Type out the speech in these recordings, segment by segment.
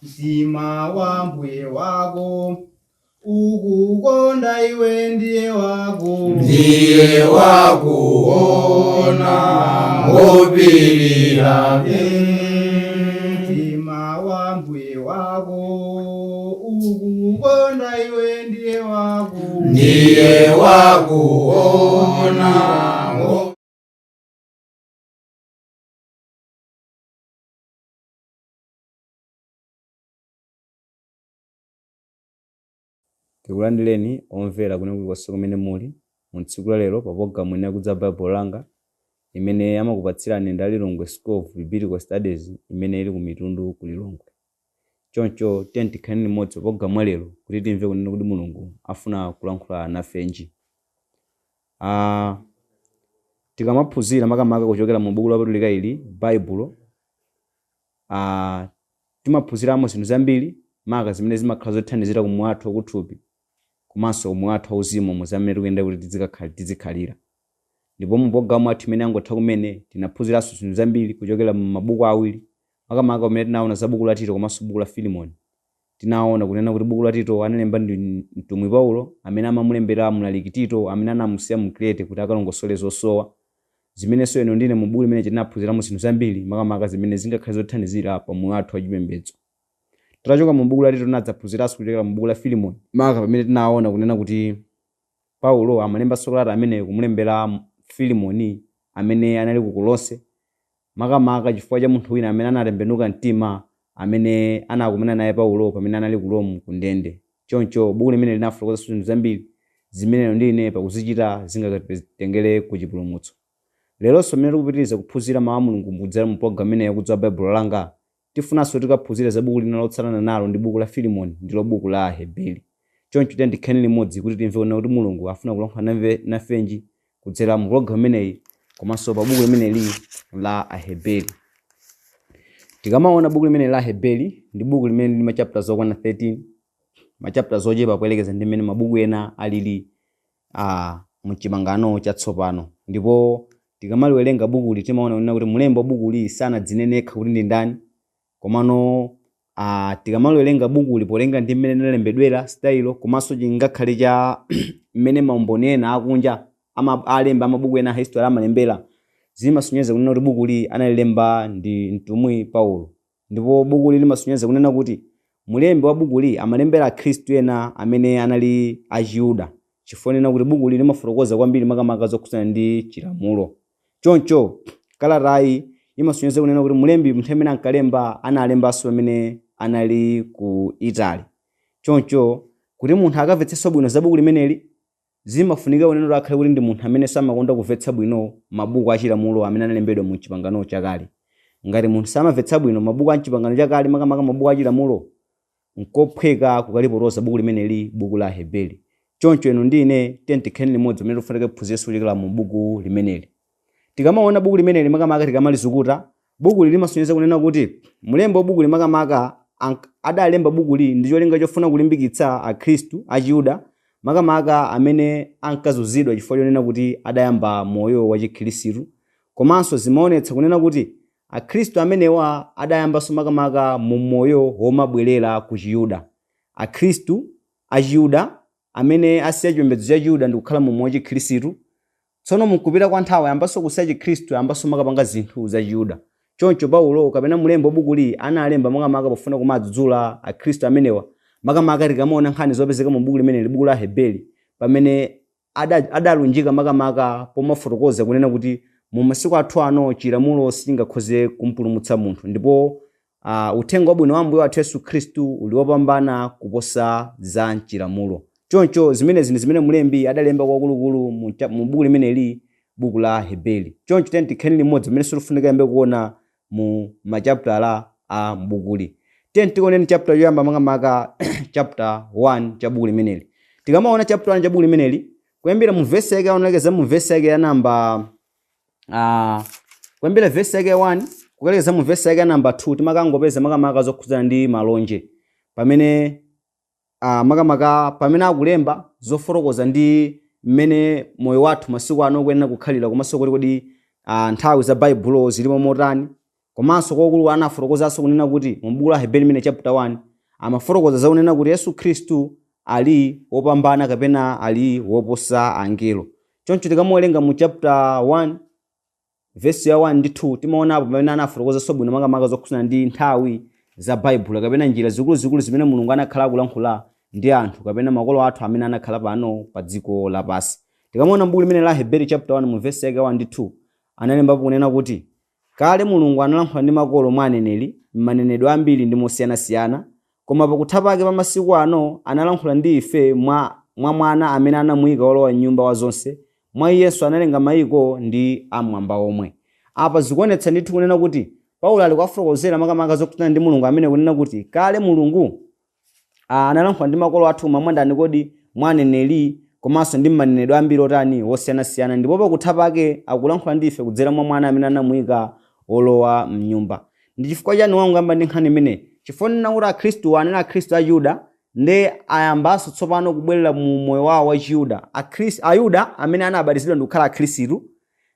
Mtima wa mbuye wako ukukonda iwe ndiye wako Ndiye wakuona ngopirira. Mtima wa mbuye wako ukukonda iwe ndiye wako Ndiye wakuona. Tikulandireni omvera kwina kulikonse kumene muli mu tsiku la lero pa pologalamu ino ya Kudziwa Baibulo Langa imene amakupatsirani ndi a Lilongwe School of Biblical Studies imene ili ku Mitundu ku Lilongwe. Choncho tiyeni tikhaleni limodzi pa pologalamu ya lero kuti timve kunena kuti Mulungu afuna kulankhula nafenji. Tikamaphunzira makamaka kuchokera mu buku lopatulika ili Baibulo, timaphunziramo zinthu zambiri maka zimene zimakhala zothandizira ku moyo wathu wakuthupi komanso umoyo wathu wauzimu mu zamene tikuyenda kuti tizikhalira. Ndipo mu pologalamu yathu imene yangotha kumene tinaphunziranso zinthu zambiri kuchokera mu mabuku awiri, makamaka pamene tinaona za buku la Tito komanso buku la Filimoni. Tinaona kunena kuti buku la Tito analemba ndi mtumwi Paulo amene amamulembera mlaliki Tito amene anamusiya mu Krete kuti akalongosole zosowa, zimenenso inu ndine mu buku limene tinaphunziramo zinthu zambiri makamaka zimene zingakhale zothandizira pa moyo wathu wachipembedzo. Titachoka mu buku la Tito tinadzaphunziranso kuchokera mu buku la Filimoni, maka pamene tinaona kunena kuti Paulo amalembanso kalata ameneyo kumulembera Filimoni amene anali ku Kolose, makamaka chifukwa cha munthu wina amene anatembenuka mtima amene anakumana naye Paulo pamene anali ku Rome ku ndende. Choncho buku limene linafotokozanso zinthu zambiri zimene inu ndi ine pakuzichita zingatitengere ku chipulumutso. Leronso pamene tikupitiriza kuphunzira mawu a Mulungu kudzera mu pologalamu imeneyi ya Kudziwa Baibulo Langa, tifunanso tikaphunzire za buku lina lotsatana nalo ndi buku la Filimoni, ndilo buku la Aheberi. Choncho tiyeni tikhaleni limodzi kuti timve kunena kuti Mulungu afuna kulankhula nafenji kudzera mu pologalamu imeneyi komanso pa buku limeneli la Aheberi. Tikamaona buku limeneli la Aheberi ndi buku limene lili ma chapters okwana 13, ma chapters ochepa poyerekeza ndi mmene mabuku ena alili mu Chipangano Chatsopano. Ndipo tikamaliwerenga bukuli timaona kunena kuti mlembi wa bukuli sanadzinene yekha kuti ndi ndani, komano tikamaliwerenga bukuli potenga ndi mmene linalembedwera style komanso chingakhale cha mmene maumboni ena akunja alemba amabuku ena a history amalembera, zimasonyeza kunena kuti bukuli analilemba ndi mtumwi Paulo. Ndipo bukuli limasonyeza kunena kuti mlembi wa bukuli amalembera akhristu ena amene anali achiyuda, chifukwa nena kuti bukuli limafotokoza kwambiri makamaka zokhudzana ndi chilamulo. Choncho kalatayi imasonyeza kunena kuti mlembi nthawi imene ankalemba analembanso pamene anali ku Italy. Choncho kuti munthu akamvetsenso bwino za buku limeneli, zimafunika kunena kuti akhale kuti ndi munthu amene samakonda kumvetsa bwino mabuku achilamulo amene analembedwa mu Chipangano Chakale. Ngati munthu samamvetsa bwino mabuku a Chipangano Chakale, makamaka mabuku achilamulo, nkophweka kukalipotoza buku limeneli, buku la Aheberi. Choncho inu ndi ine tiyeni tikhaleni limodzi pamene tikufunika tiphunzirenso kuchokera mu buku limeneli. Tikamaona buku limeneli makamaka tikamalizukuta, bukuli limasonyeza kunena kuti mlembi wa bukuli makamaka adalemba bukuli ndi cholinga chofuna kulimbikitsa akhristu achiyuda makamaka amene ankazunzidwa chifukwa chonena kuti adayamba moyo wa chikhristu, komanso zimaonetsa kunena kuti akhristu amenewa adayambanso makamaka mu moyo womabwerera ku chiyuda. Akhristu achiyuda amene asiya chipembedzo cha chiyuda ndi kukhala mu moyo wa chikhristu, tsono mukupita kwa nthawi ayambanso kusiya chikhristu, ayambanso makapanga zinthu za chiyuda. Choncho Paulo kapena mlembi wa bukuli analemba makamaka pofuna kumadzudzula akhristu amenewa, makamaka tikamaona nkhani zopezeka mu buku limeneli, buku la Aheberi, pamene adalunjika makamaka pomafotokoza kunena kuti mu masiku athu ano chilamulo sichingakhoze kumpulumutsa munthu, ndipo uthenga wabwino wa Ambuye wathu Yesu Khristu uli wopambana kuposa za mchilamulo. Choncho zimenezi ndi zimene mlembi adalemba kwakulukulu mu buku limeneli, buku la Aheberi. Choncho tiyeni tikhaleni limodzi pamene tifunika tiyambe kuona mu machapitala a mbukuli. Tiyeni tikaoneni chapter choyamba makamaka chapter 1 cha buku limeneli. Tikamaona chapter 1 cha buku limeneli, kuyambira mu verse yake yaonekeza mu verse yake ya namba kuyambira verse yake ya 1 kukalekeza mu verse yake ya namba 2, timakangopeza makamaka zokhudzana ndi malonje, pamene makamaka pamene akulemba zofotokoza ndi mmene moyo wathu masiku ano ukuyenera kukhalira, komanso kuti kodi nthawi za Baibulo zilimo motani, Komanso kwakulu anafotokozanso kunena kuti mu buku la Heberi limene chapter 1 amafotokoza zakunena kuti Yesu Khristu ali wopambana kapena ali woposa angelo. Choncho tikamuwerenga mu chapter 1 verse ya 1 ndi 2, timaonapo pamene anafotokozanso bwino makamaka zokhudzana ndi nthawi za Baibulo kapena njira zikuluzikulu zimene Mulungu anakhala akulankhula ndi anthu kapena makolo athu amene anakhala pano pa dziko lapansi. Tikamaona m'buku limene la Heberi chapter 1 mu verse yake 1 ndi 2, analembapo kunena kuti kale Mulungu analankhula ndi makolo mwa aneneri m'manenedwe ambiri ndi mosiyanasiyana, koma pakutha pake pa masiku ano analankhula ndi ife mwa Mwana amene anamuyika wolowa nyumba wa zonse, mwa Iyenso analenga mayiko ndi amwamba omwe. Apa zikuonetsa ndithu kunena kuti Paulo ali kuwafotokozera makamaka zokhudzana ndi Mulungu amene kunena kuti kale Mulungu analankhula ndi makolo athu mwa ndani kodi? Mwa aneneri komanso ndi manenedwe ambiri otani? Wosiyanasiyana, ndipo pakutha pake akulankhula ndi ife kudzera mwa Mwana amene anamuyika wolowa mnyumba. Ndi chifukwa chani wanguyamba ndi nkhani imeneyi? Chifukwa nena kuti Akhristu anena Akhristu a Yuda ndi ayambanso tsopano kubwerera mu moyo wawo wa Chiyuda. Ayuda amene anabatizidwa ndi kukhala Akhristu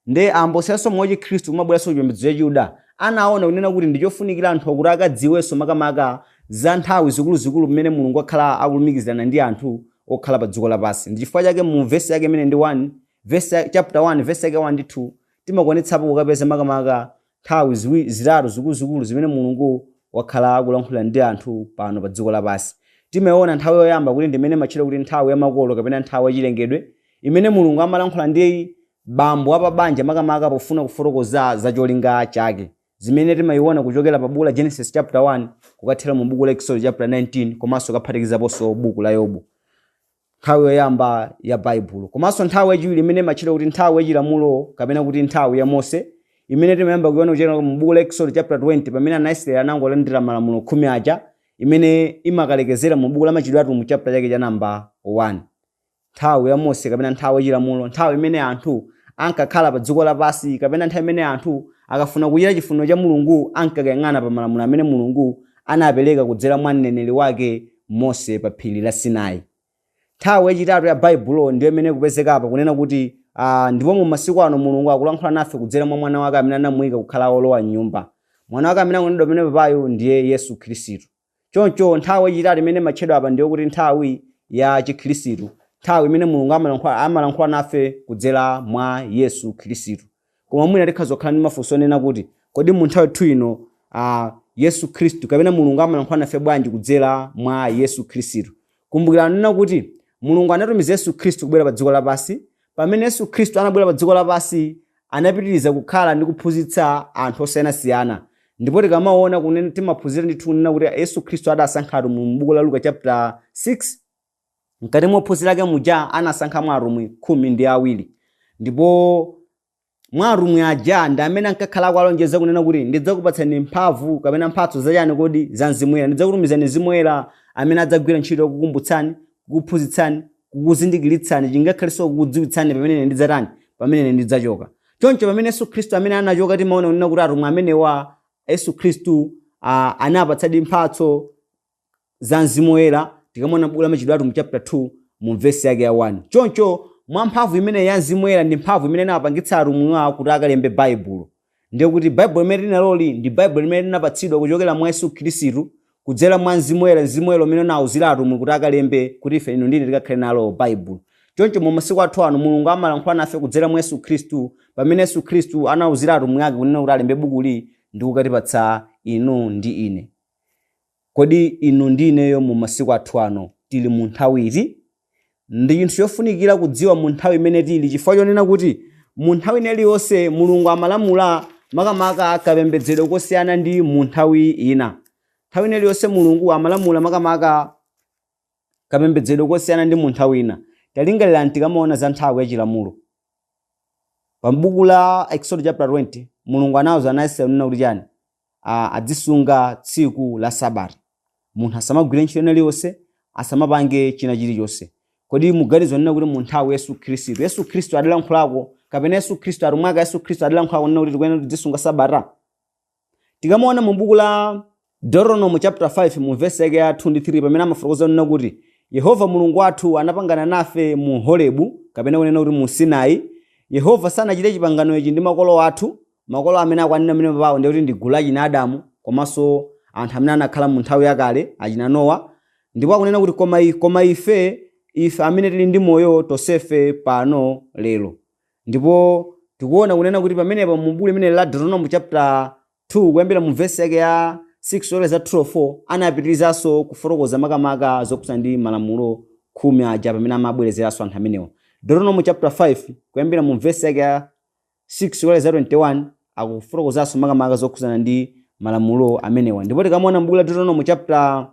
ndi ambosiyanso moyo wa Chikhristu kumabweranso kuchipembedzo cha Chiyuda, anaona kunena kuti ndi chofunikira anthu kuti akadziwenso makamaka za nthawi zikuluzikulu mmene Mulungu akhala akulumikizirana ndi anthu okhala pa dziko lapansi. Ndi chifukwa chake mu vesi yake imene ndi 1 verse, chapter 1 verse yake 1 ndi 2 timakwanitsapo kukapeza makamaka nthawi zitatu zikuluzikulu zimene Mulungu wakhala akulankhula ndi anthu pano pa dziko lapansi. Timaona nthawi yoyamba kuti ndimene imatchedwa kuti nthawi ya makolo kapena nthawi yachilengedwe, imene Mulungu amalankhula ndi bambo wa pabanja makamaka pofuna kufotokoza za cholinga chake, zimene timayiona kuchokera pa buku la Genesis chapter 1 kukathera mu buku la Exodus chapter 19 komanso kuphatikizaponso buku la Yobu. Nthawi yoyamba ya Baibulo. Komanso nthawi yachiwiri imene imatchedwa kuti nthawi yachilamulo kapena kuti nthawi ya Mose, imene timayamba kuiona kuchokera mu buku la Exodus chapter 20 pamene ana Israeli anangolandira malamulo 10 aja, imene imakalekezera mu buku la Machitidwe Atumwi chapter chake cha namba 1. Nthawi ya Mose kapena nthawi yachilamulo, nthawi imene anthu ankakhala pa dziko lapansi kapena nthawi imene anthu akafuna kuchita chifuniro cha Mulungu ankakayang'ana pa malamulo amene Mulungu anapereka kudzera mwa mneneri wake Mose pa phiri la Sinai. Nthawi yachitatu ya Baibulo ndiyo imene ikupezeka apa kunena kuti ndipo mu masiku ano Mulungu akulankhula nafe kudzera mwa Mwana wake amene anamuyika kukhala wolowa nyumba. Mwana wake amene akunenedwa pamene papayo ndiye Yesu Khristu. Choncho nthawi yachitatu imene imatchedwa apa ndiyo kuti nthawi ya Chikhristu, nthawi imene Mulungu amalankhula nafe kudzera mwa Yesu Khristu. Koma mwina tikhoza kukhala ndi mafunso onena kuti kodi mu nthawi yathu ino Yesu Khristu kapena Mulungu amalankhula nafe bwanji kudzera mwa Yesu Khristu? Kumbukirani nena kuti Mulungu anatumiza Yesu Khristu kubwera pa dziko lapansi. Pamene Yesu Khristu anabwera pa dziko lapansi, anapitiriza kukhala ndi kuphunzitsa anthu osiyanasiyana. Ndipo tikamaona kunena, timaphunzira ndithu kunena kuti Yesu Khristu adasankha atumwi mu buku la Luka chapter 6. Mkati mwa ophunzira ake muja anasankhamo atumwi 12, ndipo mwa atumwi aja ndi amene ankakhala akuwalonjeza kunena kuti ndidzakupatsani mphamvu kapena mphatso zachani kodi? Za Mzimu Woyera. Ndidzakutumizani Mzimu Woyera amene adzagwira ntchito yokukumbutsani, kukuphunzitsani, kukuzindikiritsani, chingakhalenso kukudziwitsani pamene ine ndidzatani, pamene ine ndidzachoka. Choncho pamene Yesu Khristu amene anachoka, timaona kunena kuti atumwi amenewa Yesu Khristu anapatsadi mphatso za Mzimu Woyera, tikamaona buku la Machitidwe Atumwi chapter 2 mu vesi yake ya 1. Choncho mwa mphamvu imene ya Mzimu Woyera ndi mphamvu imene inawapangitsa atumwiwa kuti akalembe Baibulo. Ndiye kuti Baibulo limene tinaloli ndi Baibulo limene linapatsidwa kuchokera mwa Yesu Khristu kudzera mwa Mzimu Woyera, Mzimu Woyera umene unawuzira atumwi kuti akalembe kuti ife inu ndine tikakhale nalo Baibulo. Choncho mu masiku athu ano Mulungu amalankhula nafe kudzera mwa Yesu Khristu, pamene Yesu Khristu anawuzira atumwi ake kunena kuti alembe bukuli ndi kukatipatsa inu ndi ine. Kodi inu ndi ineyo mu masiku athu ano tili mu nthawi iti? Ndi chinthu chofunikira kudziwa mu nthawi imene tili, chifukwa chonena kuti mu nthawi ina iliyonse Mulungu amalamula makamaka kapembedzedwe kosiyana ndi mu nthawi ina. Nthawi ina iliyonse Mulungu amalamula makamaka kapembedzedwe kosiyana ndi mu nthawi ina. Talingalirani tikamaona za nthawi yachilamulo. Pa buku la Exodus chapter 20, Mulungu anawuza ana a Israeli kunena kuti chani? Adzisunga tsiku la Sabata. Munthu asamagwire ntchito ina iliyonse, asamapange china chilichonse. Kodi muganiza kunena kuti mu nthawi ya Yesu Khristu, Yesu Khristu adalankhulako kapena Yesu Khristu atumwi ake Yesu Khristu adalankhulako kunena kuti tikuyenera tidzisunga Sabata? Tikamaona mu buku la Deuteronomy chapter 5 mu verse yake ya 2 ndi 3, pamene amafotokoza kunena kuti Yehova Mulungu wathu anapangana nafe mu Horebu kapena kunena kuti mu Sinai. Yehova sanachite chipangano ichi ndi makolo athu. Makolo amene akwanena amene pawo ndikuti ndi gulu achina Adamu komanso anthu amene anakhala mu nthawi yakale achina Nowa. Ndipo akunena kuti koma ife amene tili ndi moyo tonsefe pano lero. Ndipo tikuona kunena kuti pamenepo mu buku limene la Deuteronomy chapter 2 kuyambira mu vesi yake ya 6 kulekeza 12 anapitirizanso kufotokoza makamaka zokhudzana ndi malamulo 10 aja pamene amabwerezeranso anthu amenewa. Deuteronomy chapter 5 kuyambira mu vesi yake ya 6 kulekeza 21 akufotokozanso makamaka zokhudzana ndi malamulo amenewa. Ndipo tikamaona m'buku la Deuteronomy chapter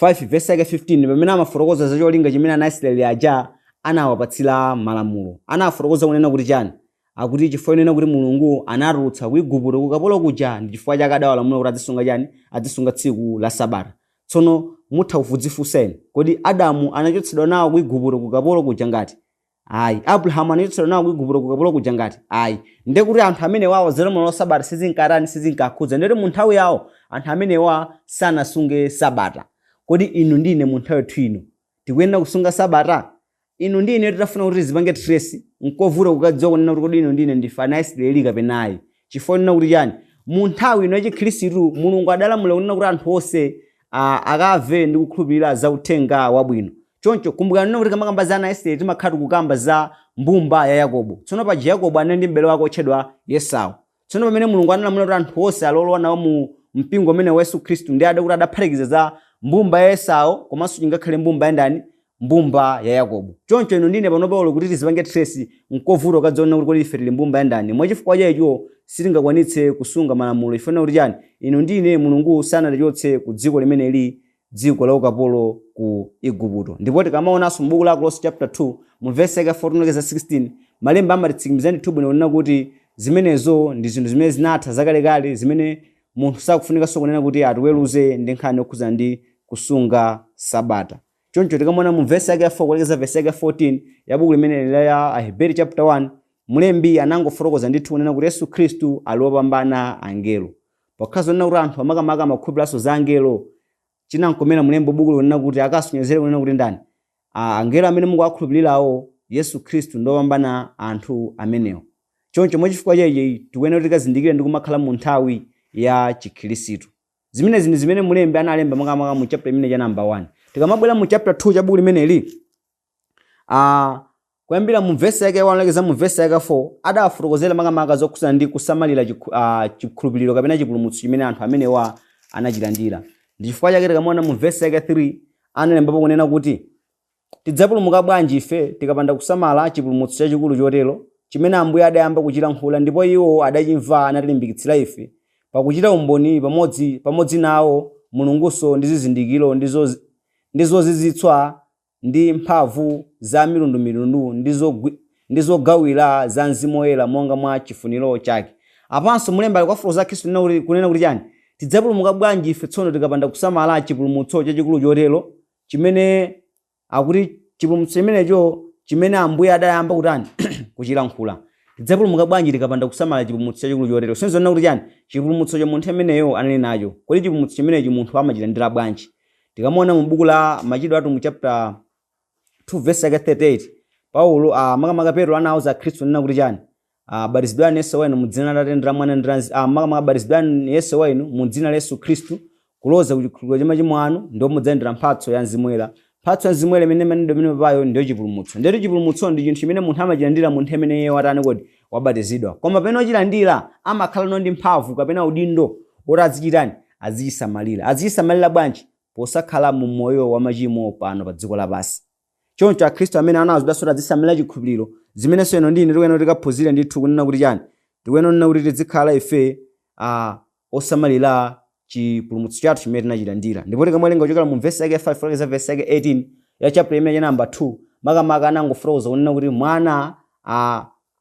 5 verse yake 15 pamene amafotokoza za cholinga chimene ana Israeli aja anawapatsira malamulo, anafotokoza kunena kuti chani? Akuti chifukwa chonena kuti Mulungu anatulutsa ku Igupto kukapolo kuja, ndi chifukwa chake adawalamula kuti azisunga chani? Azisunga tsiku la Sabata. Tsono mutha kudzifunsa, kodi Adamu anachotsedwa nawo ku Igupto kukapolo kuja ngati? Ayi. Abrahamu anachotsedwa nawo ku Igupto kukapolo kuja ngati? Ayi. Ndiye kuti anthu amene wawo za lamulo la Sabata sizinkatani, sizinkakhudza. Ndiye kuti mu nthawi yawo anthu amenewa sanasunge Sabata. Kodi inu ndi ine mu nthawi yathu ino tikuyenera kusunga Sabata? Inu ndi ine titafuna kuti tizipange trace, nkovuta kukadziwa kunena kuti kodi inu ndi ine ndife ana Israeli kapena ayi. Chifukwa kunena kuti chani? Mu nthawi ino yachikhristu Mulungu adalamula kunena kuti anthu onse akave ndi kukhulupirira za uthenga wabwino. Choncho kumbukirani kuti kamakamba za ana Israeli timakhala tikukamba za mbumba ya Yakobo. Tsono paja Yakobo anali ndi m'bale wake otchedwa Esau. Tsono pamene Mulungu analamula kuti anthu onse alolowa nawo mu mpingo umene wa Yesu Khristu, ndi adakuti adaphatikiza za mbumba ya Esau komanso chingakhale mbumba ya ndani? Mbumba ya Yakobo. Choncho inu ndine pano Paulo kuti tizipange trace nkovuta kukadziona kuti kodi ife tili mbumba ya ndani. Mwachifukwa chaicho sitingakwanitse kusunga malamulo. Ifuna kuti chani? Inu ndine Mulungu sanatichotse ku dziko limeneli, dziko la ukapolo ku Igupto. Ndipo tikamaonanso m'buku la Akolose chapter 2 mu verse yake 14 kulekeza 16, malemba amatitsimikizira ndithu bwino kunena kuti zimenezo ndi zinthu zimene zinatha zakalekale, zimene munthu sakufunikanso kunena kuti atiweruze ndi nkhani yokhudzana ndi kusunga Sabata. Choncho tikamaona mu verse yake ya 4 kulekeza verse yake ya 14 ya buku limene la Aheberi chapter 1, mlembi anangofotokoza ndithu kunena kuti Yesu Khristu ali wopambana angelo. Pokhala zonena kuti anthu amakamaka amakhulupiriranso za angelo, chinamkomera mlembi buku likunena kuti akasonyezere kunena kuti ndani? Angelo amene mukuwakhulupirirawo, Yesu Khristu ndi wopambana anthu amenewo. Choncho mwachifukwa chaichi tikuyenera kuti tikazindikire ndi kumakhala mu nthawi ya chikhristu. Zimenezi ndi zimene mlembi analemba makamaka mu chapter imene cha number 1. Tikamabwera mu chapter 2 cha buku limeneli, kuyambira mu verse yake 1 kulekeza mu verse yake 4, adawafotokozera makamaka zokhudzana ndi kusamalira chikhulupiriro kapena chipulumutso chimene anthu amenewa anachilandira. Ndi chifukwa chake tikamaona mu verse yake 3 analembapo kunena kuti tidzapulumuka bwanji ife tikapanda kusamala chipulumutso chachikulu chotero, chimene Ambuye adayamba kuchilankhula, ndipo iwo adachimva anatilimbikitsira ife, pakuchita umboni pamodzi nawo Mulungunso ndi zizindikiro ndi zozizwitsa ndi mphamvu za mitundumitundu ndi zogawira za Mzimu Woyera monga mwa chifuniro chake. Apanso mlembi ali kuwafotokoza Khristu kunena kuti chani? Tidzapulumuka bwanji ife tsono tikapanda kusamala chipulumutso chachikulu chotero, chimene akuti chipulumutso chimenecho chimene Ambuye adayamba kutani? Kuchilankhula. Tidzapulumuka bwanji tikapanda kusamala chipulumutso chachikulu chotero? Sinzonena kuti chani? Chipulumutso cha munthu ameneyo anali nacho. Kodi chipulumutso chimenechi munthu amachilandira bwanji? Tikamaona mu buku la Machitidwe Atumwi chapter 2 verse yake 38, Paulo makamaka Petro anawuza Khristu kunena kuti chani? Batizidwani yense wa inu mu dzina la Atate ndi la Mwana ndi la makamaka batizidwani yense wa inu mu dzina la Yesu Khristu kuloza ku chikhululukiro cha machimo anu, ndipo mudzalandira mphatso ya Mzimu Woyera. Mphatso ya Mzimu Woyera imene imanenedwa pamene payo ndiyo chipulumutso. Ndiyetu chipulumutso ndi chinthu chimene munthu amachilandira munthu amene iye watani kodi? Wabatizidwa. Koma pamene wachilandira amakhala ndi mphamvu kapena udindo woti azichitani? Azichisamalira. Azichisamalira bwanji? Posakhala mu moyo wa machimo pano pa dziko lapansi. Choncho Akhristu amene anawuzidwanso kuti azisamalira chikhulupiriro, zimenenso ino ndi ine tikuyenera kuti tikaphunzire ndithu kunena kuti chani? Tikuyenera kunena kuti tizikhala ife osamalira chipulumutso chathu chimene tinachilandira. Ndipo tikamawerenga kuchokera mu verse yake 5 kulekeza verse yake 18 ya chapter imene ya number 2, makamaka anangofotokoza kunena kuti mwana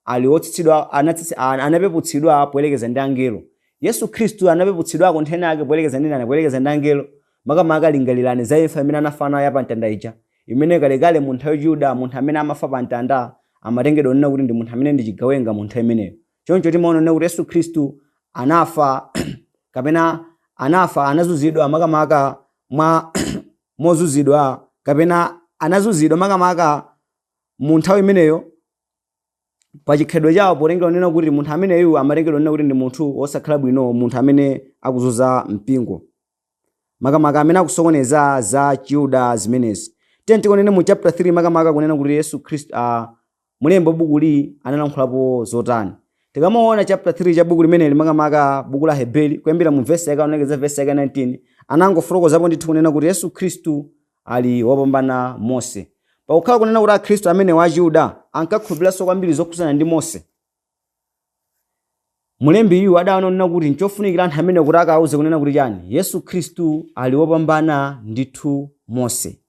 ali wotsitsidwa, anapeputsidwa poyerekeza ndi angelo. Yesu Khristu anapeputsidwako nthena yake poyerekeza ndi ndani? Poyerekeza ndi angelo. Makamaka lingalirani za imfa imene anafa nayo ya pamtanda ija, imene kalekale mu nthawi yachiyuda munthu amene amafa pamtanda amatengedwa kunena kuti ndi munthu amene ndi chigawenga mu nthawi imeneyo. Choncho timaona kunena kuti Yesu Khristu anafa kapena anafa anazunzidwa makamaka mwa mozunzidwa kapena anazunzidwa makamaka mu nthawi imeneyo. Pachikhalidwe chawo, potengera kunena kuti munthu ameneyu amatengedwa kunena kuti ndi munthu wosakhala bwino, munthu amene akuzunza mpingo, makamaka amene akusokoneza za Chiyuda zimenezi. Tiye tikonene mu chapter 3, makamaka kunena kuti Yesu Khristu, mulembi wa bukuli analankhulapo zotani. Tikamaona chapter 3 cha buku limeneli, makamaka buku la Heberi, kuyambira mu vesi yake 1 kulekeza vesi yake 19, anangofotokozapo ndithu kunena kuti Yesu Khristu ali wopambana Mose. Pakukhala kunena kuti Akhristu amene wa Chiyuda ankakhulupiriranso kwambiri zokhudzana ndi Mose, mulembiyu adaona kunena kuti nchofunikira anthu amene kuti akawauze kunena kuti chani? Yesu Khristu ali wopambana ndithu Mose.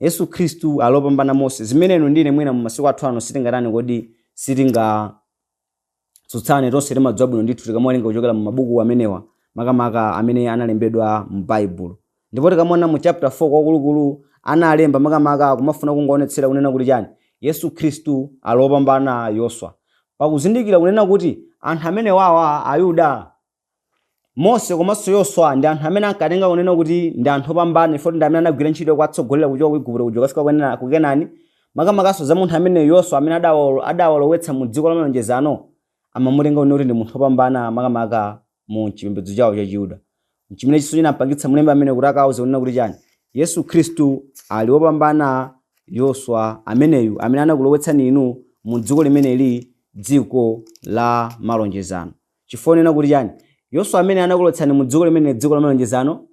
Yesu Khristu ali wopambana Mose, zimene inu ndine mwina mu masiku athu ano sitingatani kodi? Sitingatsutsane. Tonse timadziwa bwino ndithu tikamawerenga kuchokera mu mabuku amenewa, makamaka amene analembedwa mu Baibulo. Ndipo tikamaona mu chapter 4 kwakulukulu analemba makamaka kumafuna kungoonetsera kunena kuti chani? Yesu Khristu ali wopambana Yoswa, pakuzindikira kunena kuti anthu amene wawa Ayuda, Mose komanso Yoswa ndi anthu amene ankatenga kunena kuti ndi anthu opambana, chifukwa ndi amene anagwira ntchito kuwatsogolera kuchoka ku Igupto kuja kukafika ku Kenani. Makamakaso za munthu amene Yoswa amene adawalowetsa mu dziko la malonjezano, amamutenga kunena kuti ndi munthu opambana makamaka mu chipembedzo chawo cha Chiyuda. Chimene chiso chinampangitsa mulembi amene kuti akawauze kunena kuti chani? Yesu Khristu ali wopambana Yoswa ameneyu amene anakulowetsani inu mu dziko limeneli, dziko la malonjezano. Chifukwa nena kuti chani? Yoswa amene anakulowetsani mu dziko limene, dziko la malonjezano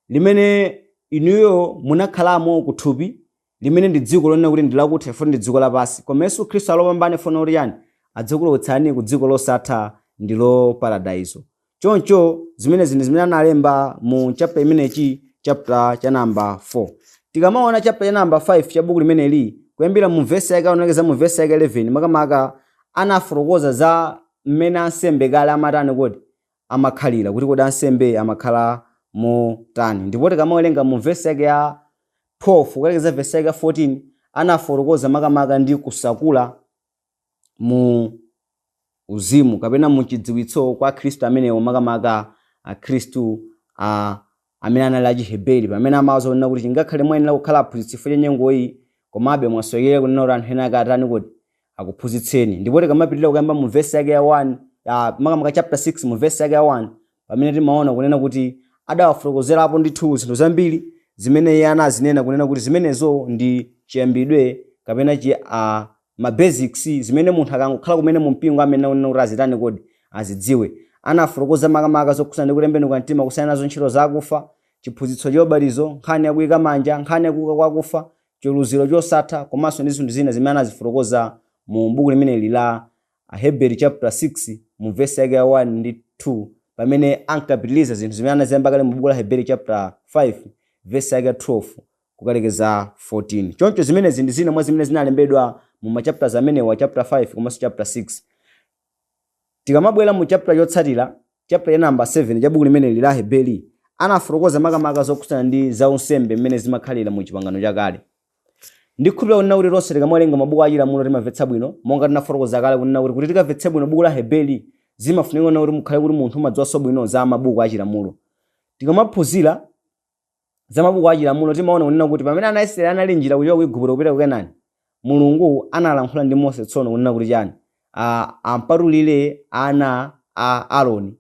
limene inuyo munakhalamo kuthupi, limene ndi dziko lonena kuti ndi lakutha chifukwa ndi dziko lapansi, koma Yesu Khristu alopambana chifukwa kuti chani? Adzakulowetsani ku dziko losatha, ndilo paradaiso. Choncho zimenezi ndi zimene analemba mu chapter imenechi, chapter cha namba 4. Tikamaona chapter cha namba 5 cha buku limeneli, kuyambira mu vesi yake aonekeza mu vesi yake 11, makamaka anafotokoza za mmene ansembe kale amatani kodi? Amakhalira, kuti kodi ansembe amakhala motani. Ndipo tikamawerenga mu vesi yake ya 12 kukalekeza vesi yake ya 14, anafotokoza makamaka ndi kusakula mu uzimu kapena mu chidziwitso kwa Akhristu amenewo, makamaka Akhristu amene anali Achiheberi, pamene amawauza kunena kuti chingakhale muyenera kukhala aphunzitsi chifukwa cha nyengoyi, komabe mwasowekera kunena kuti anthu ena ake atani kodi? Akuphunzitseni. Ndipo tikamapitirira kuyamba mu vesi yake ya 1, makamaka chapter 6 mu vesi yake ya 1, pamene timaona kunena kuti adawafotokozerapo ndithu zinthu zambiri zimene iye anazinena kunena kuti zimenezo ndi chiyambidwe kapena ma basics zimene munthu akangokhala kumene mu mpingo amene akunena kuti azitani kodi? Azidziwe. Anafotokoza makamaka zokhudzana ndi kutembenuka mtima kusiyana nazo ntchito zakufa, chiphunzitso cha ubatizo, nkhani yakuyika manja, nkhani yakuuka kwa akufa, chiweruziro chosatha, komanso ndi zinthu zina zimene anazifotokoza mu buku limeneli la Aheberi chapter 6 mu vesi yake ya 1 ndi 2, pamene ankapitiriza zinthu zimene anaziyamba kale mu buku la Heberi chapter 5 vesi yake ya 12 kukalekeza 14. Choncho zimenezi ndi zina mwa zimene zinalembedwa mu machapters amenewa, chapter 5 komanso chapter 6. Tikamabwera mu chapter chotsatira, chapter cha namba 7 cha buku limeneli la Heberi, anafotokoza makamaka zokhudzana ndi zaunsembe mmene zimakhalira mu Chipangano Chakale. Ndikhulupirira kunena kuti tonse tikamawerenga mabuku a chilamulo timamvetsa bwino, monga tinafotokoza kale kunena kuti kuti tikamvetse bwino buku la Heberi zimafunika kunena kuti mukhale kuti munthu umadziwanso bwino za mabuku a chilamulo. Tikamaphunzira za mabuku a chilamulo timaona kunena kuti pamene ana a Israeli anali njira kuchoka ku Igupto kupita ku Kenani, Mulungu analankhula ndi Mose tsono kunena kuti chani? Ampatulire ana a Aroni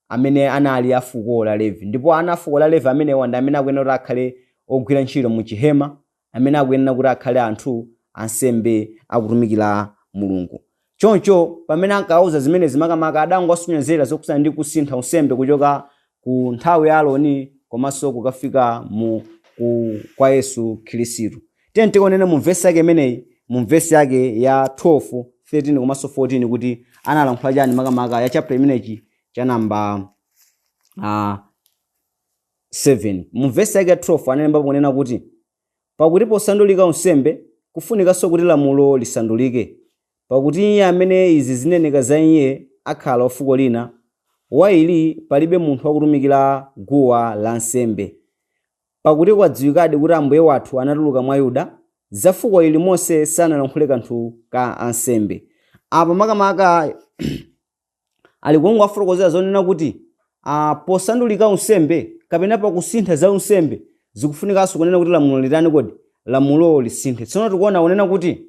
amene anali a fuko la Levi. Ndipo ana a fuko la Levi amenewa ndi amene akuyenera kuti akhale ogwira ntchito mu chihema, amene akuyenera kuti akhale anthu ansembe akutumikira Mulungu. Choncho pamene ankawauza zimenezi, makamaka adangowasonyezera zokhudzana ndi kusintha unsembe kuchoka ku nthawi ya Aroni komanso kukafika kwa Yesu Khristu. Tiyeni tikaonene mu vesi yake imeneyi, mu vesi yake ya 12, 13 komanso 14, kuti analankhula chani makamaka ya chapter imenechi cha namba 7. Mu vesi yake ya 12 analembapo kunena kuti, "Pakuti posandulika unsembe kufunikanso kuti lamulo lisandulike. Pakuti iye amene izi zineneka za iye akhala wa fuko lina, wa ili palibe munthu wakutumikira guwa la nsembe. Pakuti kwadziwikadi kuti Ambuye wathu anatuluka mwa Yuda, za fuko ili Mose sanalankhule kanthu ka ansembe." Apa makamaka ali kungowafotokozera zonena kuti posandulika unsembe kapena pakusintha za unsembe zikufunikanso kunena kuti lamulo litani kodi? Lamulo lisinthe. Tsono tikuona kunena kuti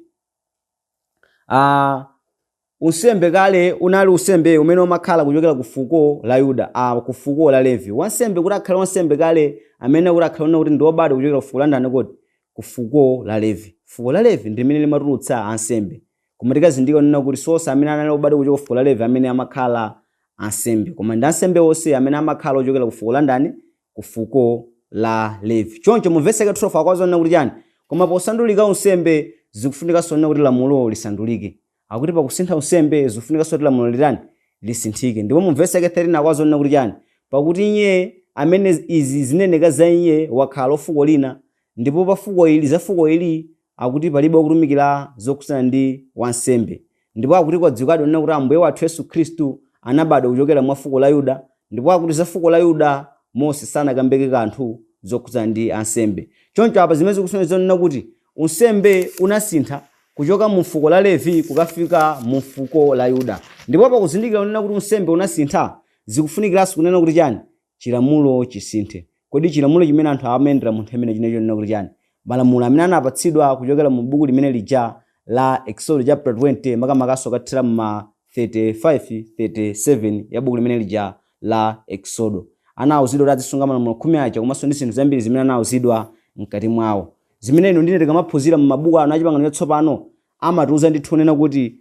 Unsembe kale unali unsembe umene umakhala kuchokera ku fuko la Yuda, ku fuko la Levi. Wansembe kuti akhale wansembe kale amene kuti akhale kuti ndi wobadwa kuchokera ku fuko la ndani kodi? Ku fuko la Levi. Fuko la Levi ndi limene limatulutsa ansembe. Koma tikazindikira kunena kuti si onse amene anali obadwa kuchoka ku fuko la Levi amene amakhala ansembe, koma ndi ansembe onse amene amakhala ochokera ku fuko la ndani? Ku fuko la Levi. Choncho mu vesi yake 12 akuwauza kunena kuti chani? Koma posandulika unsembe zikufunikanso kunena kuti lamulo lisandulike. Akuti pakusintha unsembe zikufunikanso kuti lamulo litani? Lisinthike. Ndipo mu vesi yake 13 akuwauza kunena kuti chani? Pakuti iye amene izi zineneka za iye wakhala wa fuko lina, ndipo pa fuko ili, za fuko ili akuti palibe wakutumikira zokhudzana ndi wansembe. Ndipo akuti kwadziwikadi kunena kuti Ambuye wathu Yesu Khristu anabadwa kuchokera mwa fuko la Yuda, ndipo akuti za fuko la Yuda Mose sanakambeke kanthu zokhudzana ndi ansembe. Choncho apa zimene zikusonyeza kunena kuti unsembe unasintha kuchoka mu fuko la Levi kukafika mu fuko la Yuda. Ndipo pakuzindikira kunena kuti unsembe unasintha, zikufunikiranso kunena kuti chani? Chilamulo chisinthe. Kodi chilamulo chimene anthu amayendera mu nthawi imeneyo chinali chonena kuti chani? Malamulo amene anapatsidwa kuchokera mu buku limene lija la Exodo chapter 20, makamakaso kathira ma 35 37 ya buku limene lija la Exodo. Anawuzidwa kuti azisunga malamulo 10 aja komanso ndi zinthu zambiri zimene anawuzidwa mkati mwawo. Zimene inu ndine tikamaphunzira mu mabuku ano a Chipangano Chatsopano amatiuza ndithu kunena kuti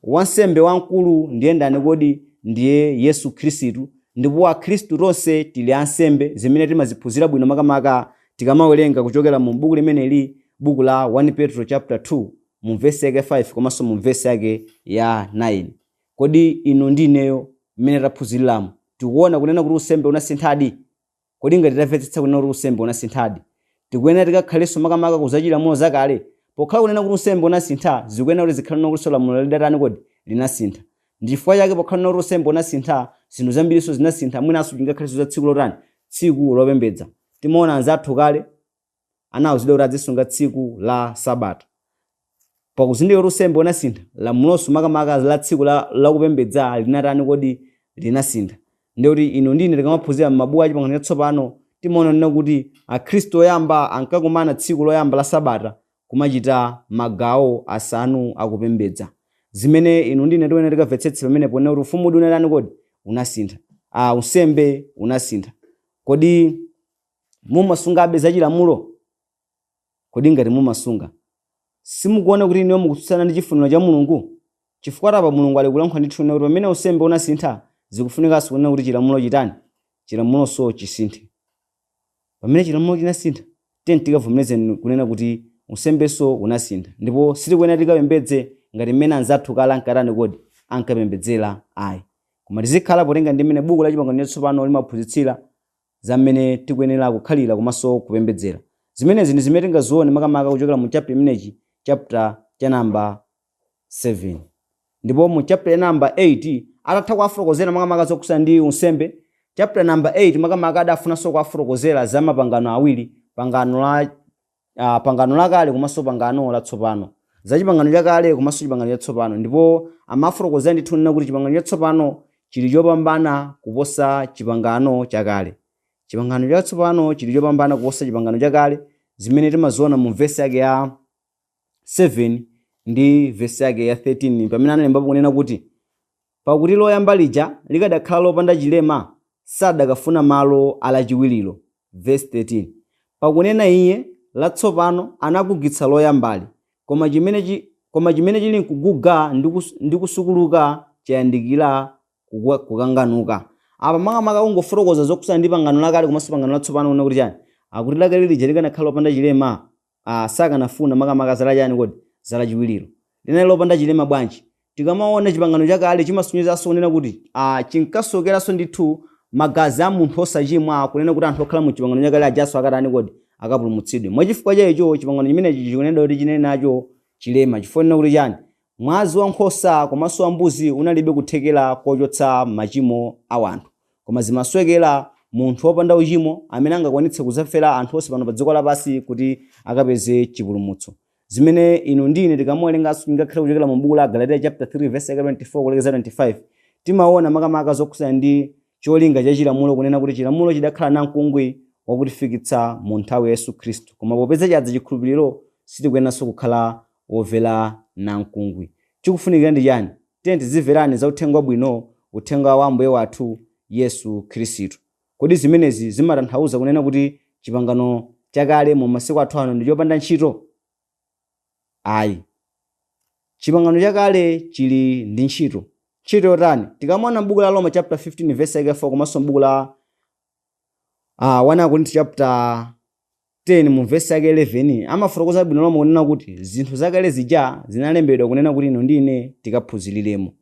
wansembe wamkulu ndiye ndani kodi? Ndiye Yesu Khristu. Ndipo Akhristu tonse tili ansembe, zimene timaziphunzira bwino makamaka tikamawerenga kuchokera mu buku limeneli, buku la 1 Petro chapter 2 mu vesi yake 5 komanso mu vesi yake ya 9. Kodi inu ndi ineyo mmene taphunziriramo tikuona kunena kuti unsembe unasinthadi? Kodi ngati tamvetsetsa kunena kuti unsembe unasinthadi, tikuyenera tikakhalenso makamaka ku zachilamulo zakale? Pokhala kunena kuti unsembe unasintha, zikuyenera kuti zikhale kunena kuti lamulo lidatani kodi? Linasintha. Ndi chifukwa chake pokhala kunena kuti unsembe unasintha, zinthu zambirinso zinasintha, mwinanso chingakhalenso za tsiku lotani? Tsiku lopembedza. Timaona anzathu kale anawuzidwa kuti azisunga tsiku la Sabata. Pakuzindikira kuti unsembe unasintha, lamulonso makamaka la tsiku lakupembedza linatani kodi? Linasintha. Ndiye kuti inu ndi ine tikamaphunzira m'mabuku a Chipangano Chatsopano, timaona kunena kuti Akhristu oyamba ankakumana tsiku loyamba la Sabata kumachita magawo asanu akupembedza. Zimene inu ndi ine tikuyenera tikamvetsetse pamenepo kunena kuti ufumudi unatani kodi? Unasintha. Unsembe unasintha. Kodi mumasungabe zachilamulo? Kodi ngati mumasunga, simukuona kuti inuyo mukutsutsana ndi chifuniro cha Mulungu? Chifukwa apa Mulungu ali kulankhula ndithu kunena kuti pamene unsembe unasintha, zikufunikanso kunena kuti chilamulo chitani? Chilamulonso chisinthe. Pamene chilamulo chinasintha, tiyeni tikavomereze kunena kuti unsembenso unasintha. Ndipo sitikuyenera tikapembedze ngati mmene anzathu kale ankatani kodi? Ankapembedzera ayi. Koma tizikhala potenga ndi mmene buku la Chipangano Chatsopano limaphunzitsira za mmene tikuyenera kukhalira komanso kupembedzera. Zimenezi ndi zimene tingazione makamaka kuchokera mu chapter imenechi, chapter cha namba 7. Ndipo mu chapter ya namba 8 atatha kuwafotokozera makamaka zokhudzana ndi unsembe, chapter namba 8 makamaka adafunanso kuwafotokozera za mapangano awiri, pangano lakale komanso pangano latsopano, za chipangano chakale komanso chipangano chatsopano. Ndipo amafotokozera ndithu kunena kuti chipangano chatsopano chili chopambana kuposa chipangano chakale. Chipangano chatsopano chili chopambana kuposa chipangano chakale, zimene timaziona mu vesi yake ya 7 ndi vesi yake ya 13, pamene analembapo kunena kuti pakuti loyamba lija likadakhala lopanda chilema, sadakafuna malo alachiwirilo. Vesi 13, pakunena iye latsopano anagugitsa loyambali, koma chimene chili nkuguga ndi kusukuluka chayandikira kukanganuka. Apa makamaka kungofotokoza zokhudzana ndi pangano lakale komanso pangano latsopano, kunena kuti chani? Akuti lakale lija likanakhala lopanda chilema, sakanafuna makamaka za lachani kodi? Za lachiwirilo. Linali lopanda chilema bwanji? Tikamaona chipangano chakale chimasonyezanso kunena kuti chinkasokeranso ndithu magazi a munthu osachimwa, kunena kuti anthu okhala mu chipangano chakale ajanso akatani kodi? Akapulumutsidwe. Mwachifukwa cha icho chipangano chimenechi chikunenedwa kuti chinali nacho chilema, chifukwa kunena kuti chani? Mwazi wa nkhosa komanso wa mbuzi unalibe kuthekera kochotsa machimo a wanthu, koma zimaswekera munthu wopanda uchimo amene angakwanitse kudzafera anthu onse pano pa dziko lapansi kuti akapeze chipulumutso. Zimene inu ndi ine tikamuwerenganso ngakhale kuchokera mu buku la Galatiya chapter 3 verse yake 24 kulekeza 25, timaona makamaka zokhudzana ndi cholinga cha chilamulo, kunena kuti chilamulo chidakhala namkungwi wakutifikitsa mu nthawi ya Yesu Khristu, koma popeza chadza chikhulupiriro, sitikuyeneranso kukhala womvera namkungwi. Chikufunikira ndi chani? Tiye tizimverani za uthenga wabwino, uthenga wa Ambuye wathu Yesu Khristu. Kodi zimenezi zimatanthauza kunena kuti chipangano chakale mu masiku athu ano ndi chopanda ntchito? Ayi, chipangano chakale chili ndi ntchito. Ntchito yotani? Tikamaona m'buku la Roma chapter 15 verse yake 4 komanso m'buku la 1 Akorinto chapter 10 mu verse yake 11, amafotokoza bwino lomwe kunena kuti zinthu zakale zija zinalembedwa kunena kuti inu ndi ine tikaphunziriremo.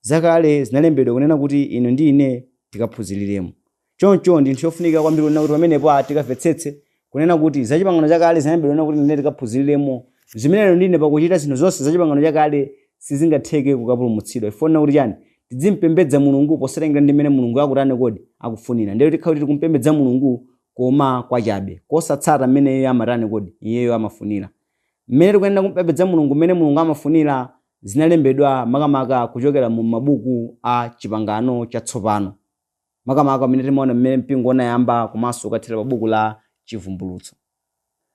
Zakale zinalembedwa kunena kuti inu ndi ine tikaphunziriremo. Choncho ndi ntchito yofunika kwambiri kunena kuti pamenepo tikamvetsetse kunena kuti za chipangano chakale zinalembedwa kunena kuti ine tikaphunziriremo. Zimene inu ndi ine pakuchita zinthu zonse za chipangano chakale sizingatheke kukapulumutsidwa. Ifuna kuti chani? Tidzimpembedza Mulungu posatengera ndi mmene Mulungu akutani kodi akufunira. Ndiye tikhala kuti tikumpembedza Mulungu koma kwachabe, kosatsata mmene iye amatani kodi iyeyo amafunira. Mmene tikuyenera kumpembedza Mulungu mmene Mulungu amafunira zinalembedwa makamaka kuchokera mu mabuku a chipangano chatsopano, makamaka pamene timaona mmene mpingo unayamba komanso ukathera pa buku la Chivumbulutso.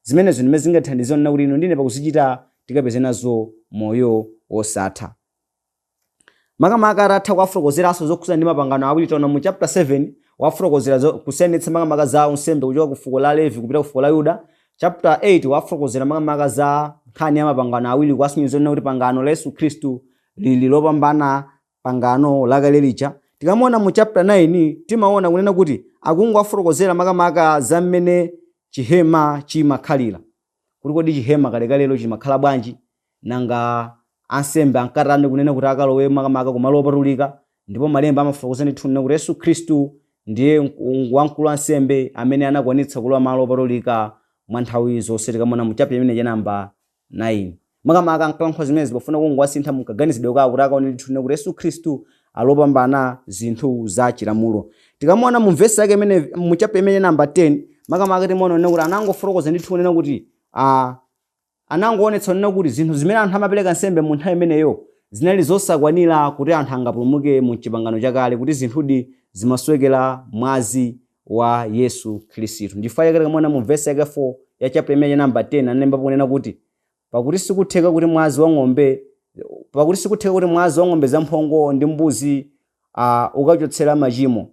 Zimenezo ndimene zingathandize kunena kuti inu ndine pakuzichita tikapeze nazo moyo wosatha. Makamaka atatha kuwafotokozeranso zokhudzana ndi mapangano awiri, taona mu chapter 7 wafotokozera kusiyanitsa makamaka za unsembe kuchoka ku fuko la Levi kupita ku fuko la Yuda. Chapter 8 wafotokozera makamaka za nkhani ya mapangano awiri, kuwasonyeza kuti pangano la Yesu Khristu lili lopambana pangano lakale lija. Tikamaona mu chapter 9 timaona kunena kuti akungowafotokozera makamaka za mmene chihema chimakhalira, kuti kodi chihema kalekalelo chimakhala bwanji, nanga ansembe ankatani kunena kuti akalowe makamaka kumalo opatulika. Ndipo malemba amafotokoza ndithu kunena kuti Yesu Khristu ndiye wamkulu wansembe amene anakwanitsa kulowa malo opatulika mwa nthawi zonse. Tikamaona mu chapter imene cha namba 9, makamaka ankalankhula zimenezi pofuna kungowasintha mukaganizidwe kawo kuti akaone ndithu kunena kuti Yesu Khristu alopambana zinthu za chilamulo. Tikamaona mu vesi yake imene mu chapter imene namba 10, makamaka timaona kunena kuti anangofotokoza ndithu kunena kuti anangoonetsa kunena kuti zinthu zimene anthu amapereka nsembe mu nthawi imeneyo zinali zosakwanira kuti anthu angapulumuke mu chipangano chakale, kuti zinthudi zimasowekera mwazi wa Yesu Khristu. Ndifukwa chake tikamaona mu vesi yake 4 ya chapter imene namba 10 analembapo kunena kuti pakuti sikutheka kuti mwazi wa ng'ombe, pakuti sikutheka kuti mwazi wa ng'ombe zamphongo ndi mbuzi ukachotsera machimo.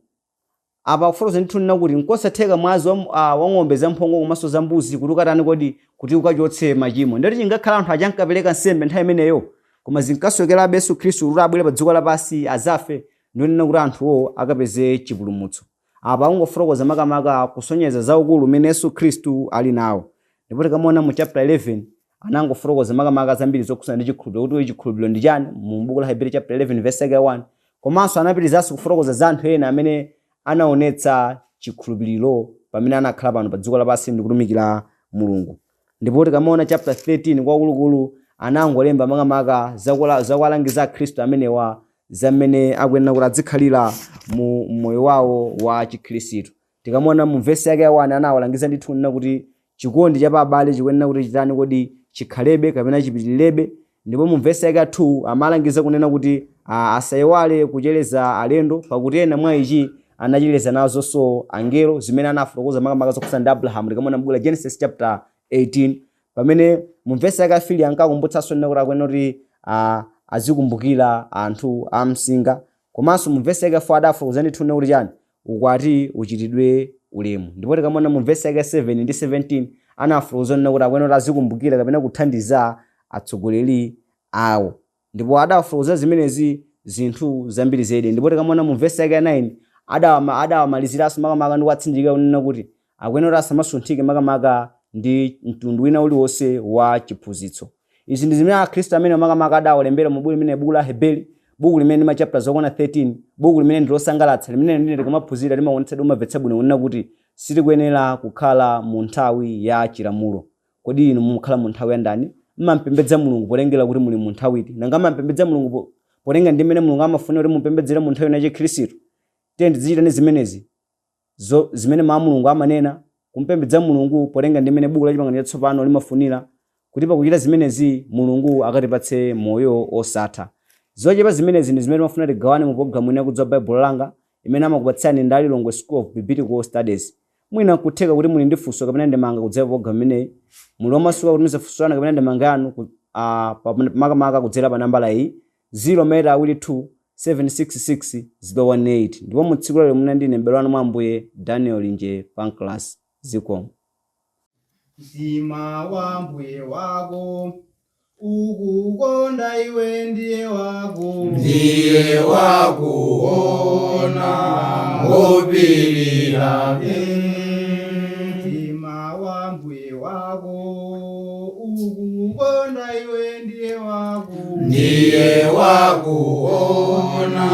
Apa kufotokoza ndithu nena kuti nkosatheka mwazi wa ng'ombe zamphongo komanso za mbuzi kuti ukatani kodi kuti ukachotse machimo. Ndati chingakhala anthu aja ankapereka nsembe nthawi imeneyo, koma zinkasowekerabe Yesu Khristu kuti abwere pa dziko lapansi azafe ndionena kuti anthuwo akapeze chipulumutso. Apa akungofotokoza makamaka kusonyeza za ukulu umene Yesu Khristu ali nawo. Ndipo tikamaona mu chapter 11 anangofotokoza makamaka zambiri zokhudzana ndi chikhulupiriro, kuti chikhulupiriro ndi chani mu buku la Hebrew chapter 11 verse yake 1. Komanso anapitirizanso kufotokoza za anthu ena amene anaonetsa chikhulupiriro pamene anakhala pano pa dziko lapansi ndi kutumikira Mulungu. Ndipo tikamaona chapter 13 kwakulukulu anangolemba makamaka zakuwalangiza Akhristu amenewa za mmene akuyenera kuti adzikhalira mu moyo wawo wa chikhristu. Tikamaona mu vesi yake ya 1 anawalangiza ndithu kunena kuti chikondi cha pa abale chikuyenera kuti chitani kodi chikhalebe kapena chipitirirabe. Ndipo mu vesi yake ya 2 amalangiza kunena kuti asayiwale kuchereza alendo, pakuti ena mwa ichi anachereza nazonso angelo, zimene anafotokoza makamaka zokhudzana ndi Abrahamu. Tikamaona m'buku la Genesis chapter 18, pamene mu vesi yake ya 3 ankakumbutsanso kunena kuti akuyenera kuti azikumbukira anthu amsinga. Komanso mu vesi yake ya 4 adafotokoza ndithu kunena kuti chani, ukwati uchitidwe ulemu. Ndipo tikamaona mu vesi yake 7 ndi 17 anafotokoza kunena kuti akuyenera kuti azikumbukira kapena kuthandiza atsogoleri awo. Ndipo adafotokoza zimenezi zinthu zambiri zedi. Ndipo tikamaona mu vesi yake ya 9 adawamaliziranso makamaka ndi kuwatsindika kunena kuti akuyenera kuti asamasunthike makamaka ndi mtundu wina uliwonse wa chiphunzitso. Izi ndi zimene Akhristu amene makamaka adawalembera mu buku limene buku la Heberi, buku limene ndi ma chapter zokwana 13, buku limene ndi losangalatsa, limene ndine tikamaphunzira limaonetsa umamvetsa bwino kunena kuti sitikuyenera kukhala mu nthawi ya chilamulo. Kodi inu mukhala mu nthawi ya ndani? Mmampembedza Mulungu polengera kuti muli mu nthawi iti? Nanga mmampembedza Mulungu potenga ndi mmene Mulungu amafuna kuti mupembedzere mu nthawi ino ya Chikhristu? Tiye tizichitani zimenezi zimene mawu a Mulungu amanena, kumpembedza Mulungu potenga ndi mmene buku la Chipangano Chatsopano limafunira, kuti pakuchita zimenezi Mulungu akatipatse moyo osatha. Zochepa zimenezi ndi zimene timafuna tigawane mu programu ino ya Kudziwa Baibulo Langa, imene amakupatsirani ndi a Lilongwe School of Biblical Studies. Mwina nkutheka kuti muli ndi funso kapena ndemanga kudzera pa programu imeneyi. Muli omasuka kutumiza funso lanu kapena ndemanga yanu makamaka kudzera pa nambala iyi 0 meta awiri 2 766 018. Ndipo mu tsiku lalero munali ndine m'bale wanu mwa Ambuye Daniel Nje Pancras. Zikomo. Mtima wa mbuye wako ukukonda iwe ndiye wako. Ndiye wakuona ngopilira. Mtima wa mbuye wako ukukonda iwe ndiye wako. Ndiye wakuona.